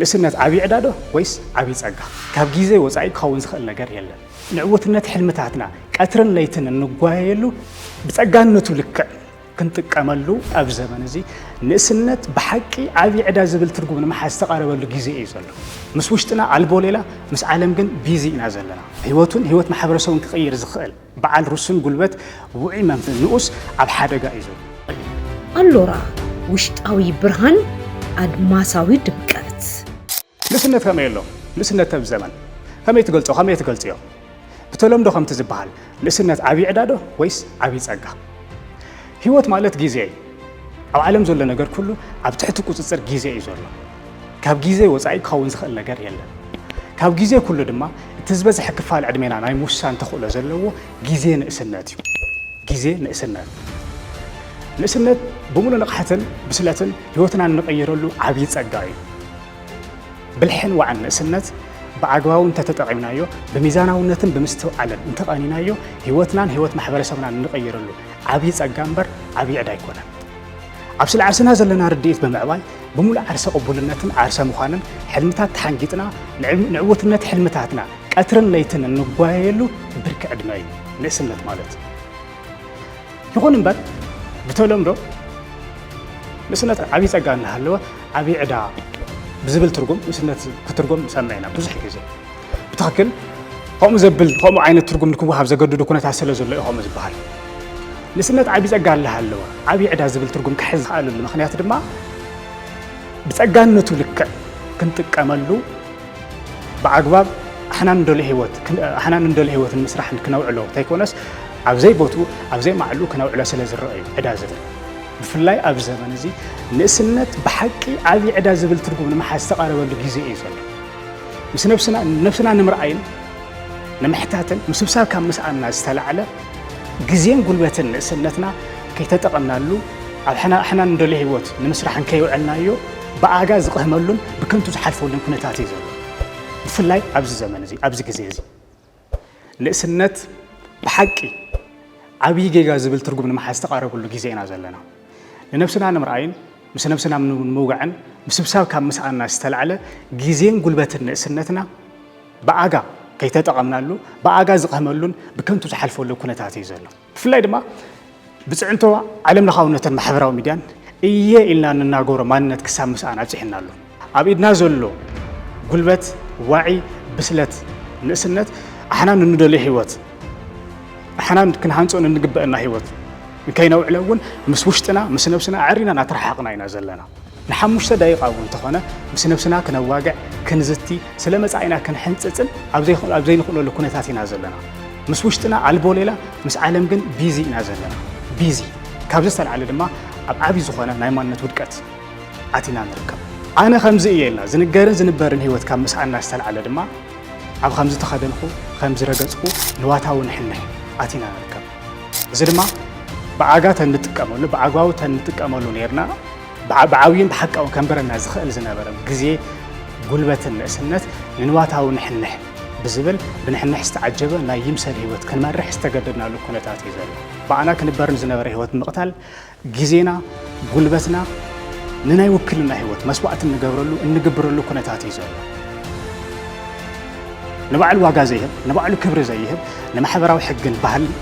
ንእስነት ዓብዪ ዕዳ ዶ ወይስ ዓብዪ ጸጋ? ካብ ግዜ ወጻኢ ክኸውን ዝኽእል ነገር የለን። ንዕውትነት ሕልምታትና ቀትርን ለይትን እንጓየየሉ፣ ብጸጋነቱ ልክዕ ክንጥቀመሉ ኣብዚ ዘመን እዚ ንእስነት ብሓቂ ዓብዪ ዕዳ ዝብል ትርጉም ንምሓዝ ዝተቓረበሉ ግዜ እዩ ዘሎ። ምስ ውሽጥና ኣልቦ ሌላ፣ ምስ ዓለም ግን ቢዚ ኢና ዘለና። ህይወቱን ህይወት ማሕበረሰቡን ክቕይር ዝኽእል በዓል ርሱን ጉልበት ውዑይ መንፈስ ንኡስ ኣብ ሓደጋ እዩ ዘሎ። ኣሎራ፣ ውሽጣዊ ብርሃን፣ ኣድማሳዊ ድምቀት። ንእስነት ከመይ ኣሎ? ንእስነት ተብ ዘመን ከመይ ትገልጾ? ከመይ ትገልጽዮ? ብተለምዶ ከምቲ ዝበሃል ንእስነት ዓብዪ ዕዳ ዶ ወይስ ዓብዪ ጸጋ? ህይወት ማለት ግዜ እዩ። ኣብ ዓለም ዘሎ ነገር ኩሉ ኣብ ትሕቲ ቁጽጽር ግዜ እዩ ዘሎ። ካብ ግዜ ወጻኢ ክኸውን ዝኽእል ነገር የለን። ካብ ግዜ ኩሉ ድማ እቲ ዝበዝሐ ክፋል ዕድሜና ናይ ምውሳን ተኽእሎ ዘለዎ ግዜ ንእስነት እዩ። ግዜ ንእስነት። ንእስነት ብምሉእ ንቕሓትን ብስለትን ህይወትና እንቕይረሉ ዓብዪ ጸጋ እዩ። ብልሕን ዋዕን ንእስነት ብኣግባቡ እንተተጠቒምናዮ፣ ብሚዛናውነትን ብምስትውዓልን እንተቐኒናዮ፣ ህይወትናን ህይወት ማሕበረሰብናን እንቕይረሉ ዓብዪ ጸጋ እምበር ዓብዪ ዕዳ ኣይኮነን። ኣብ ስለ ዓርስና ዘለና ርድኢት ብምዕባይ፣ ብምሉእ ዓርሰ ቅቡልነትን ዓርሰ ምዃንን ሕልምታት ተሓንጊጥና፣ ንዕው-፣ ንዕውትነት ሕልምታትና ቀትርን ለይትን እንጓየየሉ ብርኪ ዕድመ እዩ ንእስነት ማለት። ይኹን እምበር፣ ብተለምዶ ንእስነት ዓብዪ ጸጋ እናሃለወ ዓብዪ ዕዳ ብዝብል ትርጉም ንእስነት ክትርጎም ንሰምዕ ኢና ብዙሕ ግዜ። ብትኽክል ከምኡ ዘብል፣ ከምኡ ዓይነት ትርጉም ንክወሃብ ዘገድዱ ኩነታት ስለ ዘሎ እዩ ከምኡ ዝበሃል። ንእስነት ዓብዪ ጸጋ እናሃለወ ዓብዪ ዕዳ ዝብል ትርጉም ክሕዝ ዝኸኣለሉ ምኽንያት ድማ ብጸጋነቱ ልክዕ ክንጥቀመሉ ብኣግባብ ኣሕና ንደልዮ ህይወት ክን-፣ ኣሕና ንደልዮ ህይወት ንምስራሕ ክነውዕሎ እንተይኮነስ፣ ኣብ ዘይቦትኡ፣ ኣብ ዘይማዕልኡ ክነውዕሎ ስለ ዝረኣዩ ዕዳ ዝብል። ብፍላይ ኣብዚ ዘመን እዚ ንእስነት ብሓቂ ዓብዪ ዕዳ ዝብል ትርጉም ንምሓዝ ዝተቓረበሉ ግዜ እዩ ዘሎ። ምስ ነብስና፣ ነብስና ንምርኣይን ንምሕታትን ምስብሳብ ካብ ምስኣንና ዝተላዕለ ግዜን ጉልበትን ንእስነትና ከይተጠቐምናሉ ኣብ ሕና-፣ ኣሕና ንደልዮ ህይወት ንምስራሕ እንከይውዕልናዮ ብኣጋ ዝቕህመሉን ብከንቱ ዝሓልፈሉን ኩነታት እዩ ዘሎ። ብፍላይ ኣብዚ ዘመን እዚ፣ ኣብዚ ግዜ እዚ ንእስነት ብሓቂ ዓብዪ ጌጋ ዝብል ትርጉም ንምሓዝ ዝተቓረበሉ ግዜ ኢና ዘለና። ንነብስና ንምርኣይን ምስ ነብስና ንምውጋዕን ምስብሳብ ካብ ምስኣንና ዝተላዕለ ግዜን ጉልበትን ንእስነትና ብኣጋ ከይተጠቐምናሉ ብኣጋ ዝቕህመሉን ብከንቱ ዝሓልፈሉ ኩነታት እዩ ዘሎ። ብፍላይ ድማ ብፅዕንቶ ዓለም ለኻውነትን ማሕበራዊ ሚድያን እየ ኢልና እንናገሮ ማንነት ክሳብ ምስኣን ኣብፂሕና ኣሎ። ኣብ ኢድና ዘሎ ጉልበት፣ ዋዒ፣ ብስለት፣ ንእስነት ኣሕና ንንደልዮ ህይወት ኣሕና ክንሃንፆ ንንግበአና ህይወት እንከይነውዕሎ እውን ምስ ውሽጥና ምስ ነብስና ኣዕሪና እናተረሓሓቕና ኢና ዘለና። ንሓሙሽተ ደቂቃ እውን እንተኾነ ምስ ነብስና ክነዋግዕ፣ ክንዝቲ፣ ስለ መጻኢና ክንሕንጽጽን ኣብ ዘይኽ-፣ ኣብ ዘይንኽእለሉ ኩነታት ኢና ዘለና። ምስ ውሽጥና ኣልቦ ሌላ፣ ምስ ዓለም ግን ቢዚ ኢና ዘለና። ቢዚ። ካብዚ ዝተልዓለ ድማ ኣብ ዓቢ ዝኾነ ናይ ማንነት ውድቀት ኣቲና ንርከብ። ኣነ ከምዚ እየ ኢልና ዝንገርን ዝንበርን ህይወት ካብ ምስኣንና ዝተልዓለ ድማ ኣብ ከም ዝተኸደንኩ፣ ከም ዝረገጽኩ ንዋታዊ ንሕንሕ ኣቲና ንርከብ። እዚ ድማ ብኣጋ ተንጥቀመሉ፣ ብኣግባቡ ተንጥቀመሉ ነይርና፣ ብዓ-፣ ብዓብዩን ብሓቃውን ከንበረና ዝኽእል ዝነበረ ግዜ፣ ጉልበትን ንእስነት ንንዋታዊ ንሕንሕ ብዝብል ብንሕንሕ ዝተዓጀበ ናይ ይምሰል ህይወት ክንመርሕ ዝተገደድናሉ ኩነታት እዩ ዘሎ። ብኣና ክንበርን ዝነበረ ህይወት ምቕታል ግዜና፣ ጉልበትና ንናይ ውክልና ህይወት መስዋዕቲ እንገብረሉ፣ እንግብረሉ ኩነታት እዩ ዘሎ። ንባዕሉ ዋጋ ዘይህብ፣ ንባዕሉ ክብሪ ዘይህብ፣ ንማሕበራዊ ሕግን ባህልን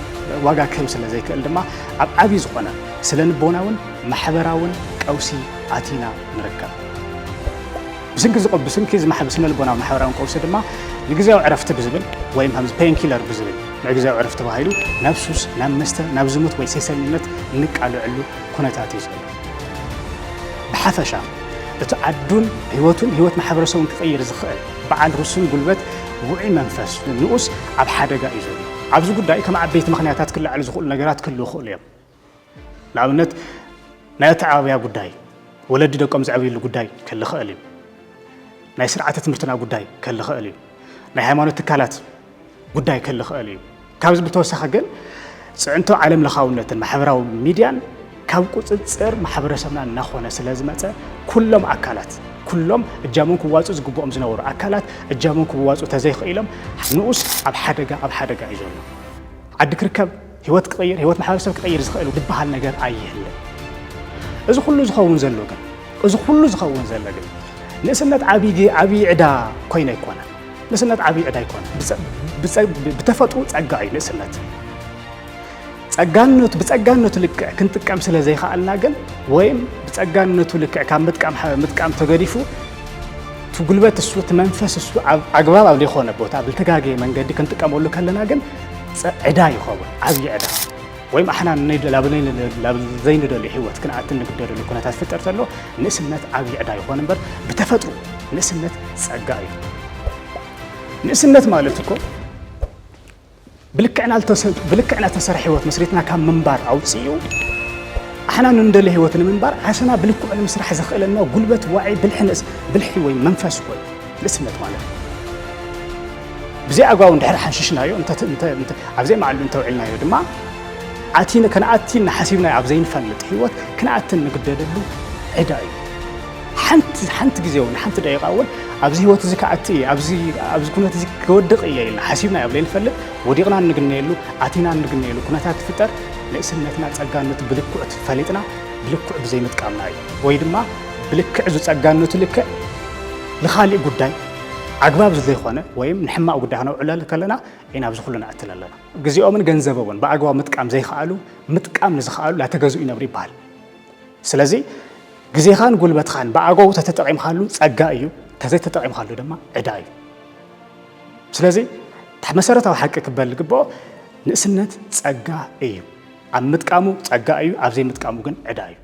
ዋጋ ክህብ ስለ ዘይክእል ድማ ኣብ ዓብዪ ዝኾነ ስለ ንቦናውን ማሕበራውን ቀውሲ ኣቲና ንርከብ። ብስንኪ ዝቐ-፣ ብስንኪ እዚ ማሕ-፣ ስነ ልቦናዊ ማሕበራውን ቀውሲ ድማ ንግዜያዊ ዕረፍቲ ብዝብል ወይም ከምዚ ፔንኪለር ብዝብል ንግዜያዊ ዕረፍቲ ተባሂሉ ናብ ሱስ፣ ናብ መስተ፣ ናብ ዝሙት ወይ ሴሰኝነት እንቃልዐሉ ኩነታት እዩ ዘሎ። ብሓፈሻ እቲ ዓዱን ህይወቱን ህይወት ማሕበረሰቡን ክቕይር ዝኽእል በዓል ርሱን ጉልበት ውዑይ መንፈስ ንኡስ ኣብ ሓደጋ እዩ ዘሎ። ኣብዚ ጉዳይ ከም ዓበይቲ ምኽንያታት ክለዓሉ ዝኽእሉ ነገራት ክህልዉ ይኽእሉ እዮም። ንኣብነት ናይ ኣተዓባብያ ጉዳይ፣ ወለዲ ደቆም ዘዕብይሉ ጉዳይ ክህሉ ይኽእል እዩ። ናይ ስርዓተ ትምህርትና ጉዳይ ክህሉ ይኽእል እዩ። ናይ ሃይማኖት ትካላት ጉዳይ ክህሉ ይኽእል እዩ። ካብዚ ብተወሳኺ ግን ፅዕንቶ ዓለም ለኻውነትን ማሕበራዊ ሚድያን ካብ ቁፅፅር ማሕበረሰብና እናኾነ ስለ ዝመፀ ኩሎም ኣካላት፣ ኩሎም እጃሞም ክዋፁ ዝግብኦም ዝነበሩ ኣካላት እጃሞም ክዋፁ ተዘይኽኢሎም ንኡስ ኣብ ሓደጋ፣ ኣብ ሓደጋ እዩ ዘሎ። ዓዲ ክርከብ፣ ህይወት ክቕይር፣ ህይወት ማሕበረሰብ ክቕይር ዝኽእል ዝበሃል ነገር ኣይህልን። እዚ ኩሉ ዝኸውን ዘሎ ግን፣ እዚ ኩሉ ዝኸውን ዘሎ ግን ንእስነት ዓብዪ ጌ- ዓብዪ ዕዳ ኮይነ ኣይኮነን። ንእስነት ዓብዪ ዕዳ ኣይኮነን። ብጸ- ብጸ- ብተፈጥሮ ጸጋ እዩ ንእስነት። ጸጋነቱ ብጸጋነቱ ልክዕ ክንጥቀም ስለ ዘይከኣልና ግን ወይም ብጸጋነቱ ልክዕ ካብ ምጥቃም ሓ- ምጥቃም ተገዲፉ እቲ ጉልበት እሱ እቲ መንፈስ እሱ ኣብ ኣግባብ ኣብ ዘይኮነ ቦታ ብልተጋገየ መንገዲ ክንጥቀመሉ ከለና ግን ጸ- ዕዳ ይኸውን፣ ዓብዪ ዕዳ። ወይም ኣሕና ንደል- ላብ ዘይንደልዮ ህይወት ክንኣትን ንግደደሉ ኩነታት ፍጠር ተሎ ንእስነት ዓብዪ ዕዳ ይኾን እምበር ብተፈጥሮ ንእስነት ጸጋ እዩ። ንእስነት ማለት እኮ ብልክዕና ዝተሰርሐ ህይወት መስሪትና ካብ ምንባር ኣውፅኡ ኣሕና ንንደሊ ህይወት ንምንባር ዓሰና ብልክዑ ንምስራሕ ዘኽእለና ጉልበት ዋዒ ብልሒ ንእስ ብልሒ ወይ መንፈስ እኮ እዩ ንእስነት ማለት እዩ። ብዘይ ኣግባቡ እንድሕር ሓንሽሽናዮ ኣብዘይ መዓሉ እንተውዕልናዮ ድማ ኣቲ ከነኣቲ እናሓሲብናዮ ኣብ ዘይንፈልጥ ህይወት ክንኣትን ንግደደሉ ዕዳ እዩ። ሓንቲ ሓንቲ ግዜ እውን ሓንቲ ደቂቃ እውን ኣብዚ ህይወት እዚ ክኣቲ እየ ኣብዚ ኩነት እዚ ክወድቕ እየ ኢልና ሓሲብና ኣብ ዘይንፈልጥ ወዲቕና እንግነየሉ ኣቲና እንግነየሉ ኩነታት ትፍጠር። ንእስነትና ጸጋነቱ ብልክዑ ፈሊጥና ብልክዑ ብዘይምጥቃምና እዩ። ወይ ድማ ብልክዕ ዝጸጋነቱ ልክዕ ንኻሊእ ጉዳይ ኣግባብ ዘይኮነ ወይም ንሕማቕ ጉዳይ ክነውዕለሉ ከለና ኢና ኣብዚ ኩሉ ንኣትል ኣለና። ግዜኦምን ገንዘቦምን ብኣግባብ ምጥቃም ዘይከኣሉ ምጥቃም ንዝኸኣሉ ላተገዝኡ ይነብሩ ይበሃል። ስለዚ ግዜኻን ጉልበትኻን ብኣግባቡ ተተጠቒምካሉ ጸጋ እዩ፣ ተዘይተጠቒምካሉ ድማ ዕዳ እዩ። ስለዚ መሰረታዊ ሓቂ ክበል ዝግብኦ ንእስነት ጸጋ እዩ። ኣብ ምጥቃሙ ጸጋ እዩ፣ ኣብ ዘይምጥቃሙ ግን ዕዳ እዩ።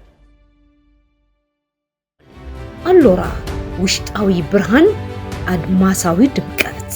ኣሎራ ውሽጣዊ ብርሃን ኣድማሳዊ ድምቀት።